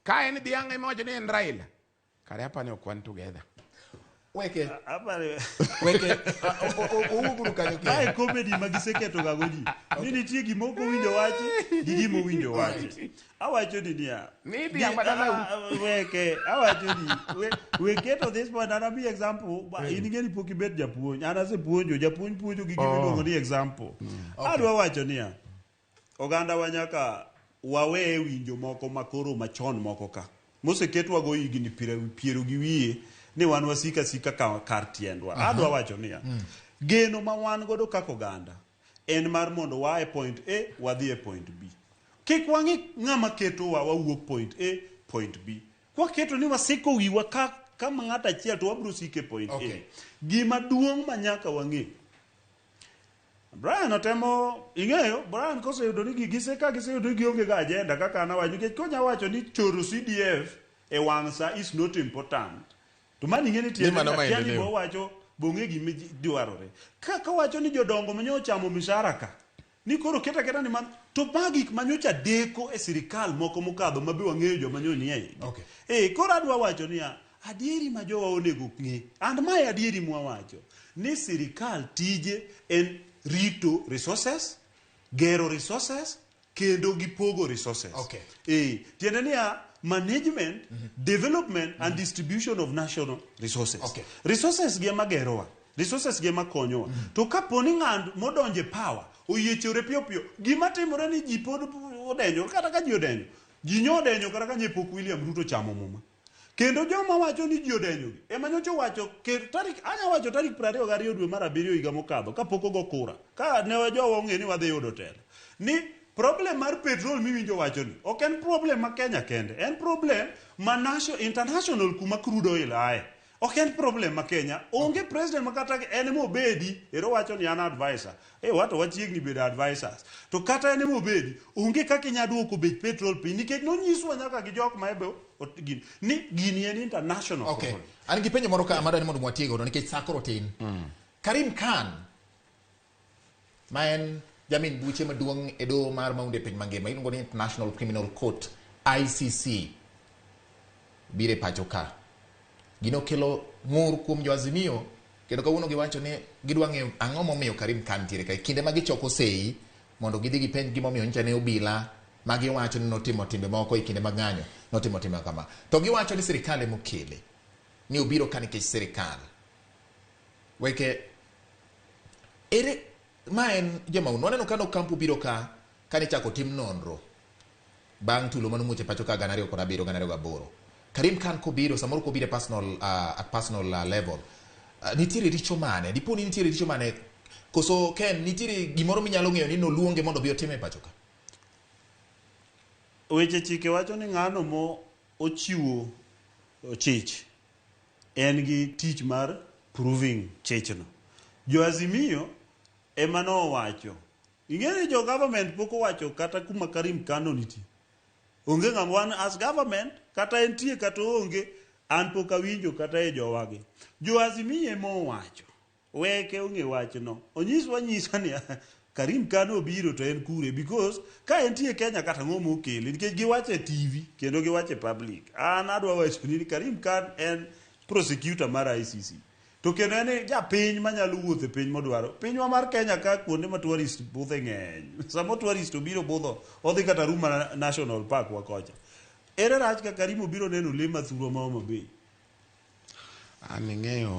Ka en dhiang' ema wacho ni en Raila. Kare apani ok wan together. Weke, Apare weke, owuoguru kanyo Mae kendo. comedy ma giseketo ga go ji. Ni nitie gima ok owinjo wachi gi gima owinjo wachi. Awacho ni niya. Ni dhiang' madalau. Weke, awacho ni we keto this point an ami example ba, in ing'e ni pok ibet japuonj. An asepuonjo, japuonj puonjo gi gima iluongo ni example. Adwa wacho niya. Oganda wa nyaka wawe winjo moko makoro machon moko ka. Moseketwa go higni piero gi wiye ni wan wasika sika ka, kar tiendwa. Adwa wacho niya, geno ma wan godo kaka oganda en mar mondo waa e point A wadhi e point B. Kik wang'i ng'ama ketowa wawuok point A point B. Kwaketo ni wasiko wiwa ka kama ng'ato achiel to wabiro siko e point A. Gima duong' ma nyaka wang'e Brian otemo ing'eyo Brian koseyudo ni gise ka giseyudo ni gionge ga agenda kaka an awacho nikech konya wacho ni choro CDF e wang' sa is not important to mano ing'e ni Ni tiende mano ni akia ni maendeleo. bo wacho bong'e gima dwarore kaka wacho ni jodongo manyo ochamo mishahara ka ni koro keta keta ni man to ma gik manyocha deko e sirikal moko mokadho ma be wang'eyo joma nyo nie igi. Okay. Eh, koro adwa wacho niya adieri ma jowa onego ng'e and mae adieri mwawacho ni sirikal tije en rito resources gero resources kendo gi pogo resources Okay. eh, tiende niya management development and distribution of national resources Okay. resources gi ema gerowa resources gi ema konyowa to kapo ni ng'at modonje power oyiechore piyo piyo gima timore ni ji pod odenyo kata ka ji odenyo ji nyo odenyo kata ka nye pok William Ruto chamo muma kendo joma wacho ni ji odenyo gi ema nyocha owacho ker tarik anya wacho tarik 22 dwe mar abiriyo higa mokadho kapok ogo kura ka ne jowa ong'e ni wadhi yudo telo ni problem mar petrol miwinjo wacho ni ok en problem ma Kenya kende en problem ma national, international kuma crude oil aye ok en problem ma Kenya onge president ma kata en mobedi ero wacho ni an advisor e wato wachiegni bedo advisors to kata en mobedi onge kaka inya duoko bech petrol piny nikech nonyiswa nyaka gi jok ma ebe gini ni gini en international Okay. problem. An gi penjo moro ka madwa ni mondo watieg godo nikech sa koro tin. Karim Khan ma en jamin buche maduong' e doho mar Maundu e piny mangima iluongo ni International Criminal Court ICC biro e pacho ka. Gino kelo ng'ur kuom jo Azimio kendo kawuono giwacho ni gidwa ng'eyo ang'o momiyo Karim Khan nitiere ka. E kinde ma gichoko sei mondo gidhi gipenj gimomiyo nyocha ne obila ma giwacho ni notimo timbe moko e kinde mag ng'anyo notimo timbe kama. To giwacho ni sirikal emokele ni obiro ka nikech sirikal. Weke ere ma en jomahundu. Waneno ka Ocampo biro ka kane ichako tim nonro bang' tulo manomuoch e pacho ka 2007 2008. Karim Khan kobiro samoro kobiro e personal, at personal level nitiere richo mane? Dipo ni nitiere richo mane? Koso Ken nitiere gimoro minyalo ng'eyo ni noluonge mondo obi otim e pacho ka? Weche chike wacho ni ng'ano mo ochiwo chich en gi tich mar proving chichno. Jo Azimio ema nowacho. Ing'e ni jo government pok owacho kata kuma Karim Khan nitie. Onge ng'ama wan as government kata entie kata oonge an pok awinjo kata e jowagi. Jo Azimio ema owacho. Weke ong'e wachno. Onyiswa nyisa ni Karim Khan obiro to en kure because ka entie Kenya kata ang'o mokele nikech giwacho e TV kendo giwacho e public. An adwa wacho ni Karim Khan en prosecutor mar ICC. To kendo en japiny manyalo wuotho e piny modwaro. Pinywa mar Kenya ka kuonde ma tourist budhe ng'eny. Samo tourist obiro budho odhi kata Ruma National Park wa kocha. Ere rach ka Karim obiro neno lee mathurwa ma Homa Bay? An ing'eyo